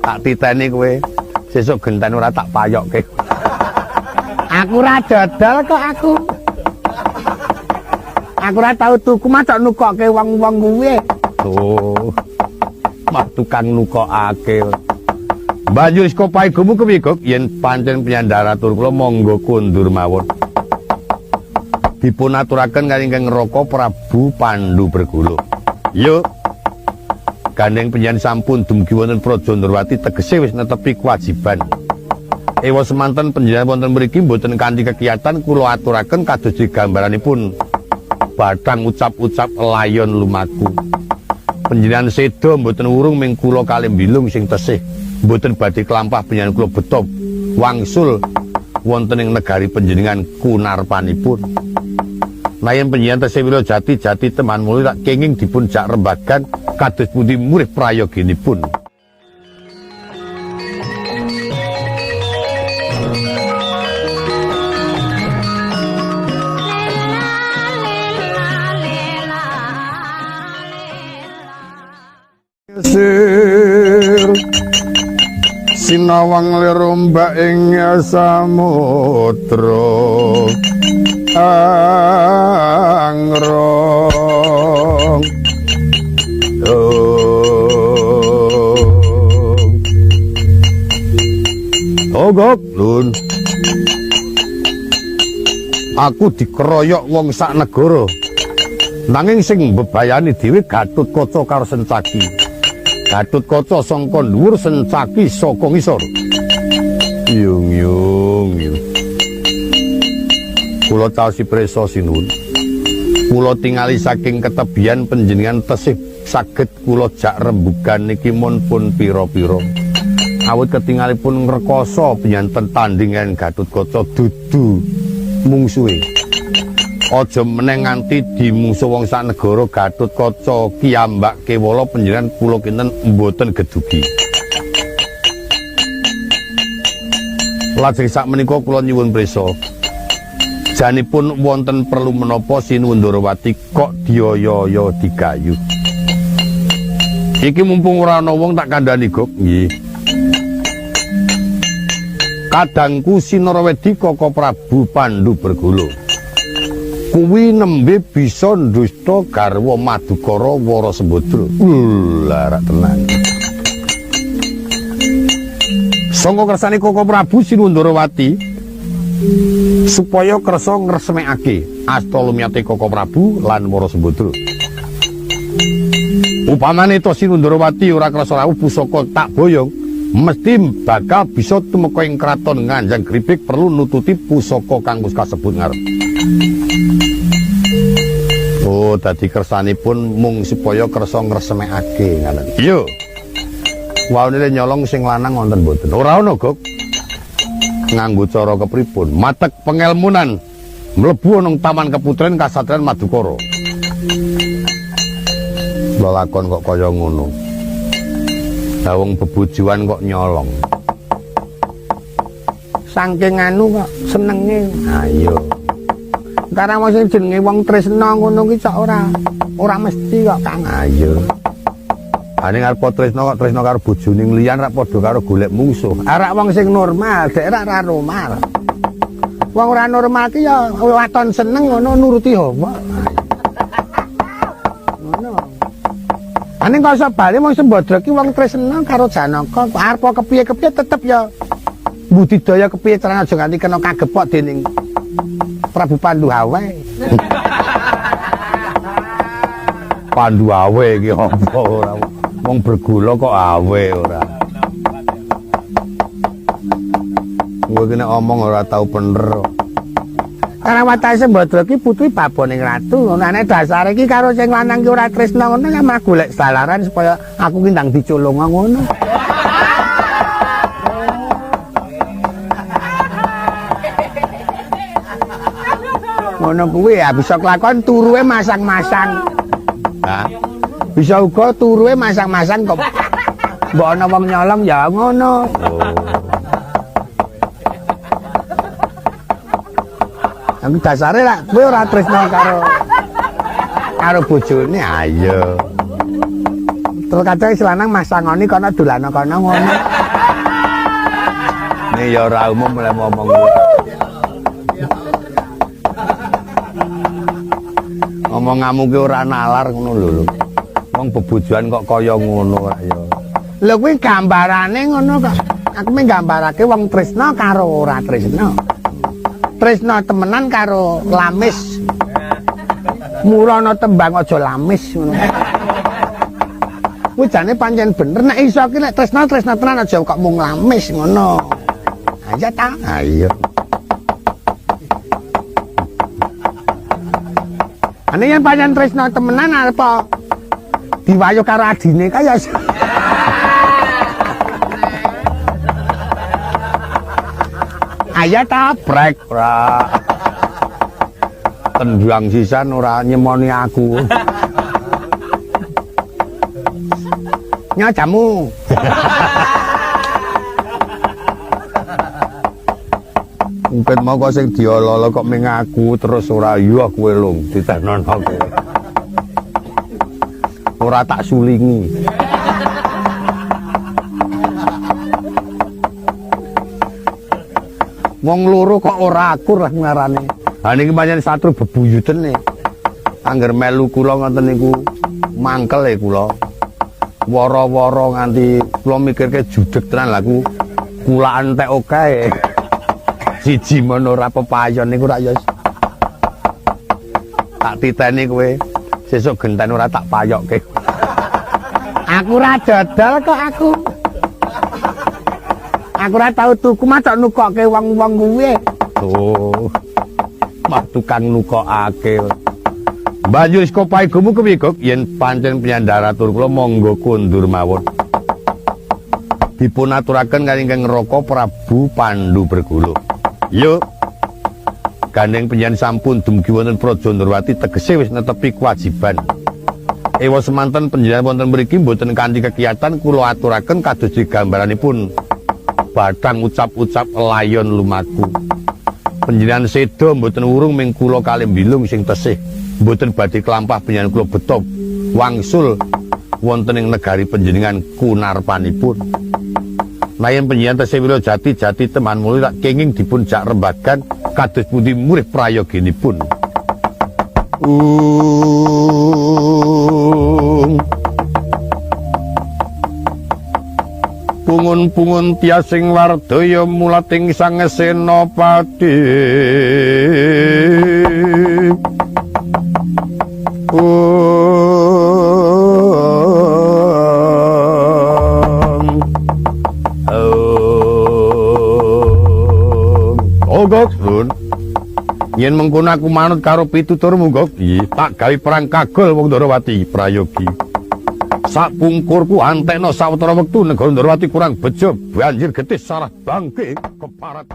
Tak titeni kowe. Sesuk genten ora tak payokke. Aku ora dodol kok aku. Aku ora tau tuku macok nukokke wong-wong kuwi. Oh. Mah tukang nukokake. Banjur saka paigomu kepiye, Gok? Yen pancen penyandara tur kula monggo kondur mawon. Dipun aturaken kali ingkang Raka Prabu Pandu Bergolo. Yo. Gandeng panjenengan sampun dumugi wonten Praja Ndorowati tegese wis netepi kewajiban. Ewa semanten panjenengan wonten mriki mboten kanthi kegiatan kula aturaken kados gambaranipun bathang ucap-ucap layon lumaku. Panjenengan seda mboten wurung ming kula kalih bilung sing tesih mboten badhe kelampah panjenengan kula beto wangsul wonten ing negari panjenengan kunarpanipun. Nayen panjenengan tesih Wirajati jati teman mulya tak kenging dipun jak rembagan kados pundi murih prayoginipun. Sir sinawang lirombak ing samudra angrong. Oh, Gok, Lun. Aku dikeroyok wong sak negara. Nanging sing mbebayani dhewe Gatotkaca karo Sencaki. Gatotkaca sangka dhuwur, Sencaki saka ngisor. Yung yung yung. Kula caosi prisa sinuwun. Kula tingali saking ketebian panjenengan tesih saged kula jak rembugan niki mun pun pira-pira. Awit ketingalipun ngrekoso panjenengan tandingan Gatotkaca dudu mungsuhe. Aja meneh nganti dimungsuh wong sak negara Gatotkaca kiyambak kewala panjenengan kula kinten mboten gedugi. Lajeng sak menika kula nyuwun prisa. Janipun wonten perlu menapa Sinuwun Ndorowati kok dioyo-oyo digayu. Iki mumpung ora ana wong tak kandhani, Gok. Nggih. Kadangku Sinarawedi Kaka Prabu Pandu Bergolo. Kuwi nembe bisa ndusta garwa Madukara Wara Sembadra. Larak tenan. Sangka kersane Kaka Prabu Sinuwun Ndorowati supaya kersa ngresmekake asta lumyate Kaka Prabu lan Wara Sembadra. Upamane to Sinuwun Ndorowati ora kersa rawuh pusaka tak boyong, mesti bakal bisa tumeka ing kraton Nganjang Gribik perlu nututi pusaka kang wis kasebut ngarep. Oh, dadi kersanipun mung supaya kersa ngresmekake ngoten. Iya. Waune nyolong sing lanang wonten mboten? Ora ana, Gok. Nganggo cara kepripun? Matek pengelmunan mlebu ana taman keputren Kasatriyan Madukara. Lelakon kok kaya ngono. Lah wong bebojoan kok nyolong. Saking anu kok senenge. Ayo. Karena wong sing jenenge wong tresna ngono ki cok ora mesti kok Kang. Ayo. Ane arep tresna kok tresna karo bojone liyan rak padha karo golek mungsuh. Arak wong sing normal, dek rak ora normal. Wong ora normal ki ya waton seneng ngono nuruti hawa. Ngono. Ane kok iso bali wong Sembadra ki wong tresna karo Janaka, arep kepiye-kepiye tetep ya budidaya kepiye carane aja nganti kena kagepok dening Prabu Pandu Awe. Pandu Awe iki apa ora? Wong bergula kok awe ora. Kowe iki nek omong ora tau bener. Karena watake Sembadra ki putri baboning ratu, nek dasare ki karo sing lanang ki ora tresna ngono ya mah golek salaran supaya aku ki ndang diculung ngono. Ngono kuwi ya bisa kelakon turuwe masang-masang. Hah? Bisa uga turuwe masang-masang kok. Mbok ana wong nyolong ya ngono. Oh. Aku dasare lak kowe ora tresna karo bojone. Ayo. Terus kadang si lanang masangoni kono dolano kono ngono. Ini ya ora umum mulai ngomong kuwi. Omonganmu ki ora nalar ngono lho. Wong bebojoan kok kaya ngono ora ya. Lho kuwi gambarane ngono kok. Aku mung nggambarake wong tresna karo ora tresna. Tresna temenan karo lamis. Murana tembang aja lamis ngono. Kuwi jane pancen bener nek iso ki nek tresna tresna tenan aja kok mung lamis ngono. Aja ta? Ha iya. Ane yen pancen tresna temenan arep diwayuh karo adine kaya Ayo ta brek ora. Tendang sisan ora nyemoni aku. Nyo jamu. Umpet mau kok sing diolo-olo kok ming aku terus ora iya kowe lung ditenono kowe. Ora tak sulingi. Wong loro kok ora akur lah ngarane. Ha niki pancen satru bebuyutene. Angger melu kula ngoten niku mangkel e kula. Woro-woro nganti kula mikirke judeg tenan lha aku kulaan entek oke. Siji men ora pepayon niku rak ya. Tak titeni kowe sesuk genten ora tak payokke. Aku ora dodol kok aku. Aku ora tau tuku matok nukokke wong-wong kuwi. Oh. Mah tukang nukokake. Banjur saka paigomu kepiye, Gok? Yen pancen penyandaratur kula monggo kondur mawon. Dipun aturaken kali ingkang Raka Prabu Pandu Bergulu. Yo. Gandeng panjenengan sampun dumugi wonten Praja Ndorowati tegese wis netepi kewajiban. Ewa semanten panjenengan wonten mriki mboten kanthi kegiatan kula aturaken kados gambaranipun batang ucap-ucap layon lumaku. Panjenengan seda mboten wurung ming kula kalih bilung sing tesih mboten badhe klampah panjenengan kula beto wangsul wonten ing negari panjenengan kunarpanipun. Nayen panjenengan tesih Wirajati jati teman muli tak kenging dipun jak rembagan kados pundi murih prayoginipun. Pungun-pungun tiasing wardaya mulating sang senopati. Oh, Gok, Sun. Yen mengkono aku manut karo pituturmu, Gok. Iya, tak gawe perang kagol wong Ndorowati prayogi. Sak pungkurku antekno sawetara wektu negara Ndorowati kurang bejo, banjir getih sarah bangke keparat.